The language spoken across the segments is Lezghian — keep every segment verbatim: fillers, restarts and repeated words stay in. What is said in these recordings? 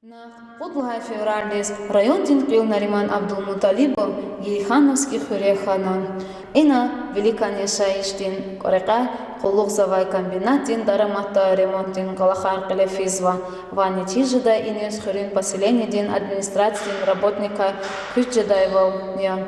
Накь кьуд лагьай февралдиз райондин кьил Нариман Абдулмуталибов Гейхановский хуьре хьана. Ина виликан яшайишдин рекьяй къуллугъзавай комбинатдин дараматда ремонтдин кӀвалахар кьиле физва ва нетижада иниз хуьруьн поселениедин администрациядин работникар куьч жедайвал я.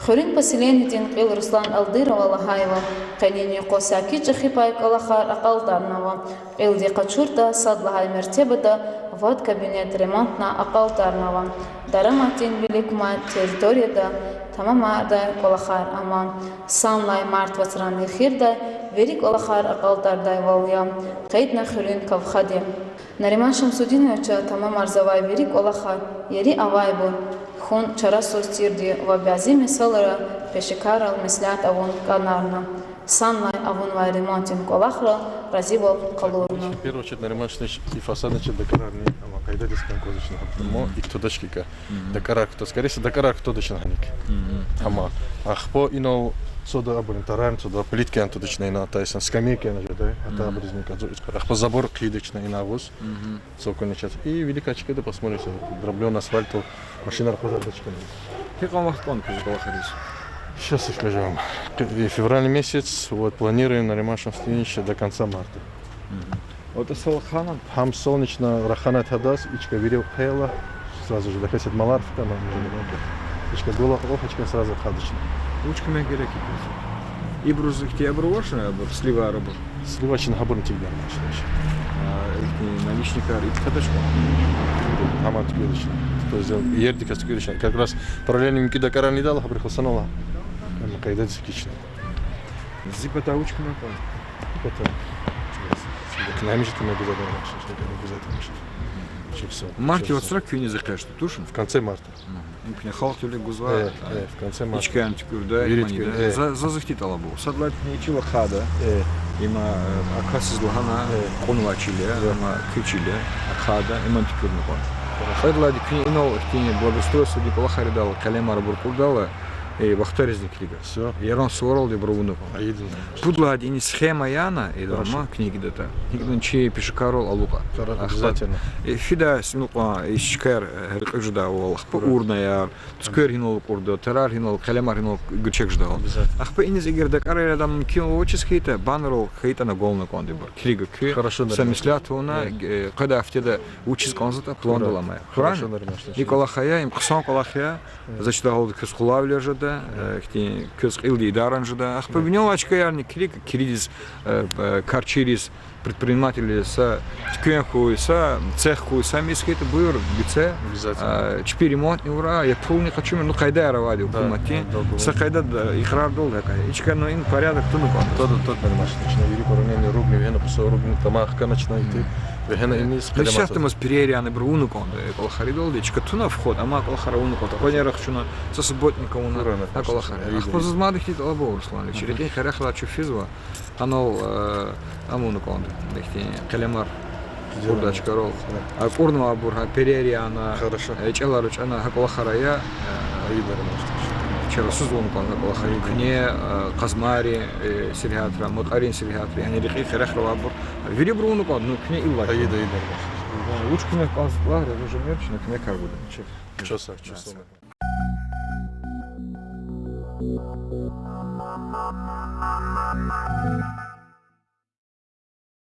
Хуьруьн поселениедин кьил Руслан Алдырова лагьайвал, къенин юкъуз саки чӀехи пай кӀвалахар акьалтӀарнава. Кьилди къачуртӀа, сад лагьай мертебада вад кабинет ремонтна акьалтӀарнава. Дараматдин вилик кумай территорияда тамамардай кӀвалахар ама. Санлай март вацран эхирда вири кӀвалахар акьалтӀардайвал я, къейдна хуьруьн кавхади. Нариман Шамсудиновича тамамарзавай вири кӀвалахар ери авайбур хьун чарасуз тирди ва бязи месэлайра пешекаррал меслят авун кӀанарна. Санлай авунвай ремонтдин кӀвалахрал разивал къалурна. В первую очередь, Нариман Шамсудинович, и фасадный чир дакӀарарни ама къайдадиз кӀан кӀанзавачни гьабуру, и тудачкика. ДакӀарар кутаз, скорее всего, дакӀарар кутадачни гьаник. Ама. Ахпа инал цада абурун тарарни цада, плиткаяр тудачни ина, то есть скамейкаяр жеда, атайбурузни кӀанзава ицкъар. Ахпа забор хъийидачни ина аваз. Цокольный часть. И виликай чкада посмотрим, дроблённый асфальт, машинар акъвазардачни. Гьикьван вахт кӀанда куьн зи кӀвалахриз? Сейчас скажу вам. Февральный месяц, вот, планируем, Нариман Шамсудинович, до конца марта. Вот, а салахана? Гьам солнечно рахана тадаз, ичка вири хъвайла, сразу же дакесет малар фкана, ичка гула кьакьа, ичка сразу хадачни. Вуч куьмек герек я квез? Ибуруз ихьтин абур авачни, абур, сливаяр абур? Сливачни гьабурни тик дармашдаш. А, ихьтин наличникар икӀ тадачни? Гьаман туькӀуьрдачни. То есть, ердиказ туькӀуьрдачни. Как раз параллельно муькуь дакӀарарни идал, гьабурухъ хъсанвайла. Ам къайдадиз кични. Зи патай вуч куьмек кван? Зи патай. Экономически куьмек гузвайди я, экономически куьмек гузвайди я. Очень всё. Март вацра куьн низ экъечӀда, туш? В конце марта. Мгм. Куьне халкьдивиле гузва, э, э, в конце марта. Ичкаяр туькӀуьрда, вири имани туькӀуьр-, да. Э. За-, заз ихьтин тӀалаб ава. Сад лагьайди куьне ичила хада. Э. Има, э, а касдиз лагьана, э, кьунвай чил я, да, има куь чил я, а хада, иман туькӀуьрна кьван. Хорошо. Кьвед лагьайди куьне инал ихьтин благоустройстводин кӀвалахар ийидайла, къелемар абур кьурдайла, э, вахтаризни килига. Всё. Яран суваралди абур авуна кьван. Айидна. Пуд лагьайди ина схема яна, ида, хорошо, ма куьне гидатӀа. ГьикӀ лагьана чи пешекаррал алукӀа. Хорошо, ахпа, обязательно. Э, фидайс, ну, кьван, э, ичкаяр, э, гьяркьуь жедайвал, ахпа, хорошо, урнаяр, цуьквер гьинал кьурда, тарар гьинал, къелемар гьинал гуьрчег жедайвал. Обязательно. Ахпа иниз эгер дакӀарар ийидай мумкин авачиз хьайитӀа, баннерал хьайитӀани гвална кӀанда ибур. Килига куь. Хорошо, са нормально. Меслят авуна, э, къведай гьафтеда вучиз кӀанзаватӀа пландал амай. Хорошо, нормально. И кӀвалах я, им хъсан кӀвалах я. Заз чидайвал куьз къулайвилер жеда, э, ихьтин квез кьилди идарани жеда. Ахпа винел ачкаярни килиг, килигиз, э, э, карчийриз, предпринимательриз, са туьквен хьуй, са цех хьуй, са мискӀин хьайитӀа, буюр, гуьце. Обязательно. А, чпи ремонтни авурай, я пулни къачумир, ну, къайдаяр авайди гьукуматдин. Да, да, да. Са къайдада икьрардал гьакӀ я. Ичка, ну, ин порядок туна кӀанда. Тада, тада, понимаешь, точно, вири параллельный ругни, вегьена хъсан ругни, тамай хкана чна ити, вегьена иниз. Ну, къелемар сейчас там с перерияна абур авуна кӀанда, э, кӀвалахар ийидалди, ичка туна вход, амма кӀвалахар авуна кӀанда. Къванера хчуна, са субботник авуна, гьа кӀвалахар. Ахпа заз мад ихьтин тӀалаб ава, Руслан Алиевич, рекьин къерехрай чун физва, гьанал, э, ам авуна кӀанда, ихьтин къелемар кьурдай чкайрал. А кьурнавай абур, гьа перерияна, э, чӀалар ачӀана, гьа кӀвалахар ая, э, чарасуз авуна кӀанда гьа кӀвалахар. Куьне, э, Къазмайрин, э, сергьятра, Макьарин сергьятра, яни рекьин къерехра авайбур. Вирибур авуна кӀанда, ну, куьне иллаки. Вуч куьмек кӀанзаватӀа лагьайтӀа, раза жемир, чна куьмекар гуда. Чухсагъ, чухсагъ.